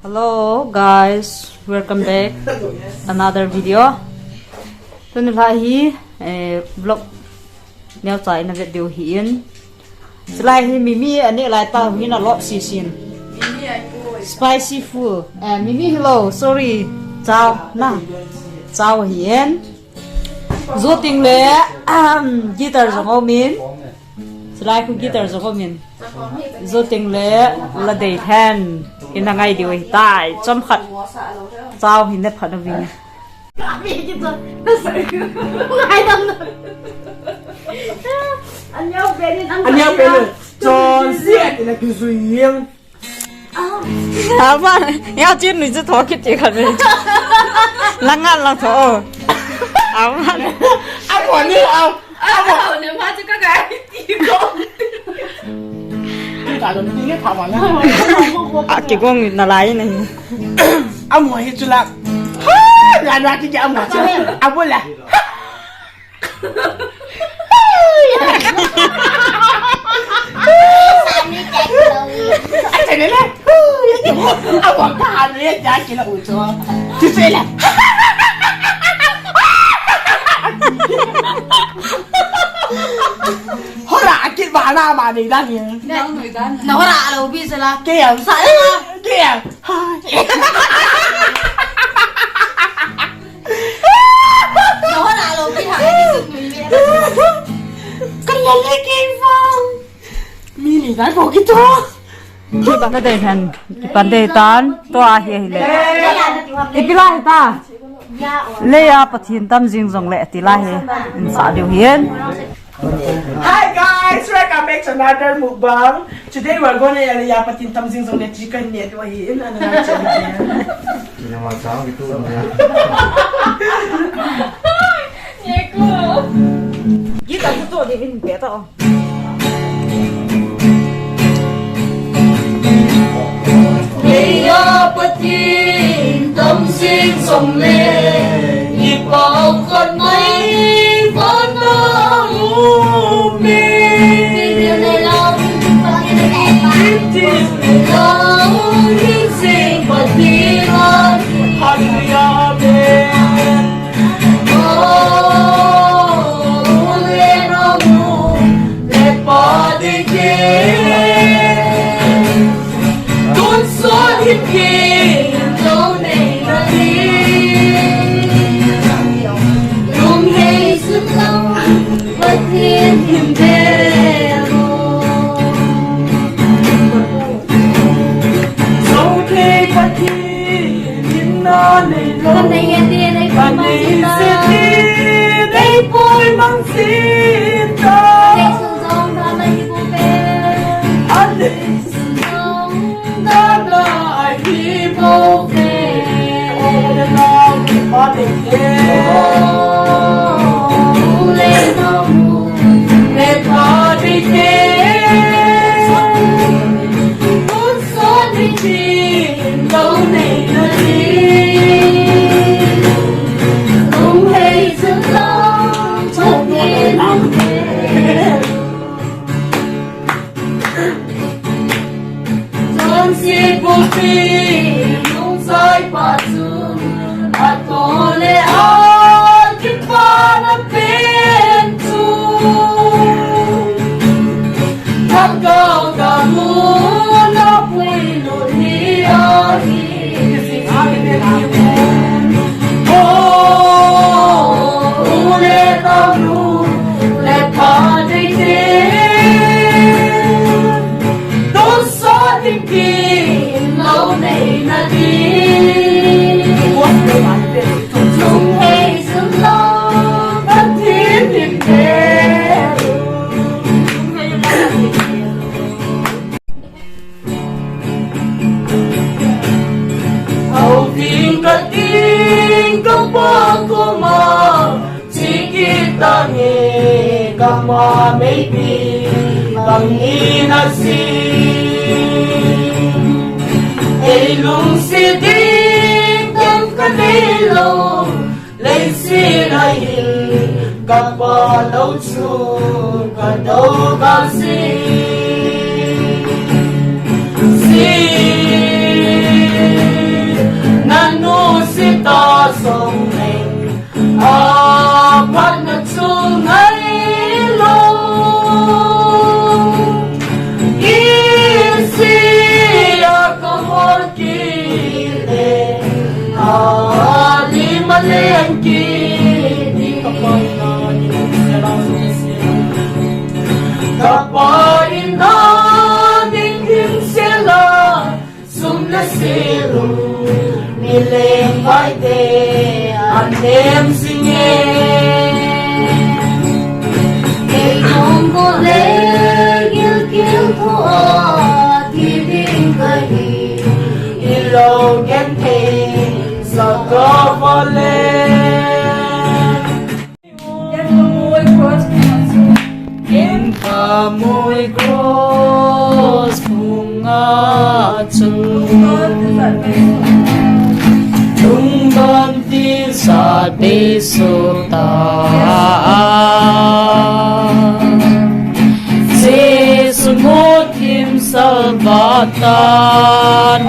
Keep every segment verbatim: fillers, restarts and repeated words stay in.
Hello guys, welcome back another video. Tuni la hi eh, vlog neocha ina vet diu hi in. Chulai hi Mimi ane lai ta hi na lop si sin. Spicy food. Eh, Mimi hello, sorry. Chow na. Chow hi in. Zo ting le um, guitar jong om in. Chulai khu guitar jong om in. Zo ting le la dei hen. Ina ngai diu hi tai. Chom khat. Chow hi ne phat na ving. Ania pele. Chon siat ina kizui. Ama, ya chin ni chu tho kiti khat ve. Lang ngal lang tho. Ama. Amo ni, am, amo. Amo ni ma chu ka ga ti ko. Ti ka lo ni ni tha ma na. A kigong na lai ni. Amo hi chu la. Ha, la na ti amo chu. Amo la. Hora, akit ba na ma ni dan ni. Na hora lo bi sala. Ke ya sa. Ke ya. Hai. Nawa na lo pi ha. Kaya lagi vang. Mili na ko kito. Kiba na dei hen. Kipan dei tan. To a hi hi le. Ipi la hi ta. Leia Pathen tam jing jong le ti la hi. In sa diu hin. Hi guys, welcome back to another mukbang. Today we are gonna eat Leia Pathen tam jing jong le chicken ne to hi in another channel. Ina ma sa ki tu na. Ye ko. Kita tu to di vin pe to. Leia Pathen tam jing jong le, i pau khat mai vana um e. Tin le lau, tin jing Pathen a, hallelujah, amen. Auving kating kapa koma, chikit tange kama maybe bang ina si. Ei lungset ding tam ka nei lou. Leiset a hin kapa lou chu ka dou ka si. Si. Pa in a ding hin sela, sum le selu, mi leng vai te, an nem sing e. Kei kong ko le, gil gil ko a, ti ding ka hi, i lo gen te, sa ka va le. Ken ka mui cross phunga chu lungdon tisa te suta. Jesu mo thim salvatan.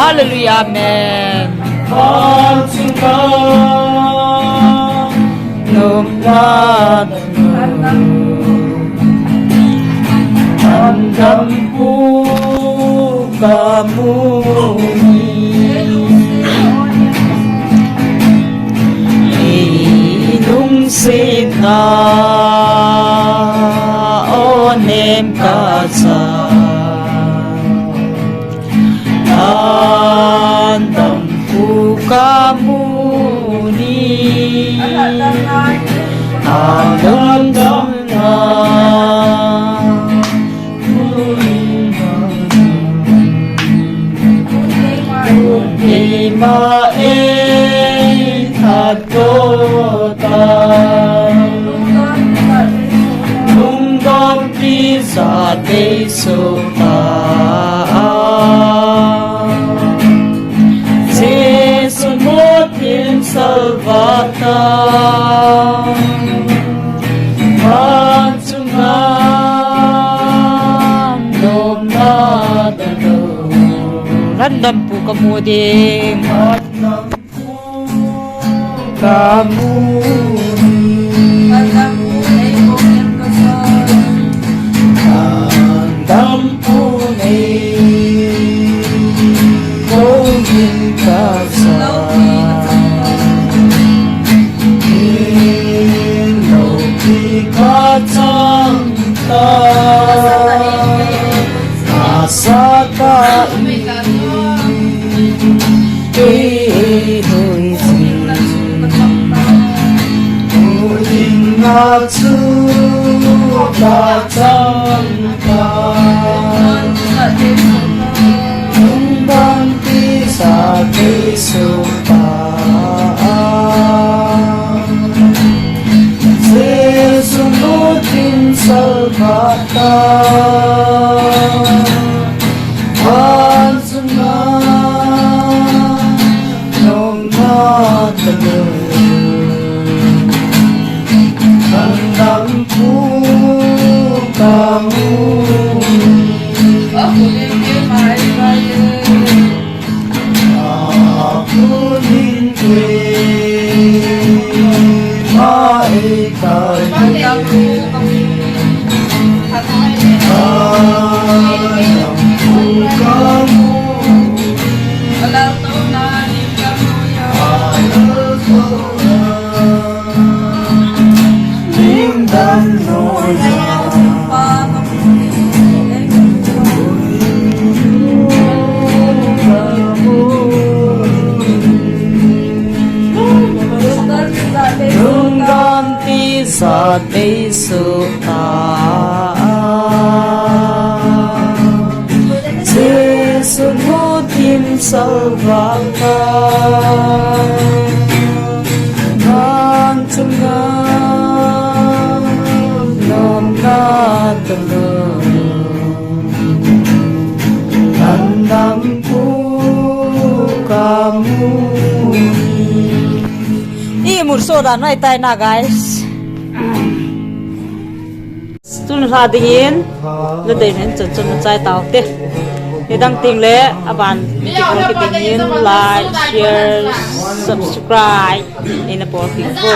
Hallelujah, amen. Pachunga nopna An dampu ka mu ni. Ei lungsetna o nem ka sa. An dampu ka mu ni. An dampu na. Keima ei thatdoh ta. Lungdon tisa te suta. Jesu mo thim salvatan. Chunga lom na ta lo. An dampu ka mu ding. An dampu ka mu ding. An dampu nei ko kem ka sa. An dampu nei ko kem ka sa. Loupi ka chang ta. Asa ta in. Kei hoi si. Ui na chu ka chang ta. Lungdon tisa te suta. Jesu mo thim salvatan. An chunga lom na ta lo. An dampu ka mu. Lungdon tisa te suta. Jesu mo thim salvatan. An chunga lom na ta lo. An dampu ka mu ni. I murso da noi tai na, guys. Tun lha dingin na dei men chun chun na chai tau te. Ni dang ting le aban mi ti ko ki dingin like, share, subscribe. Ni na po ting ko.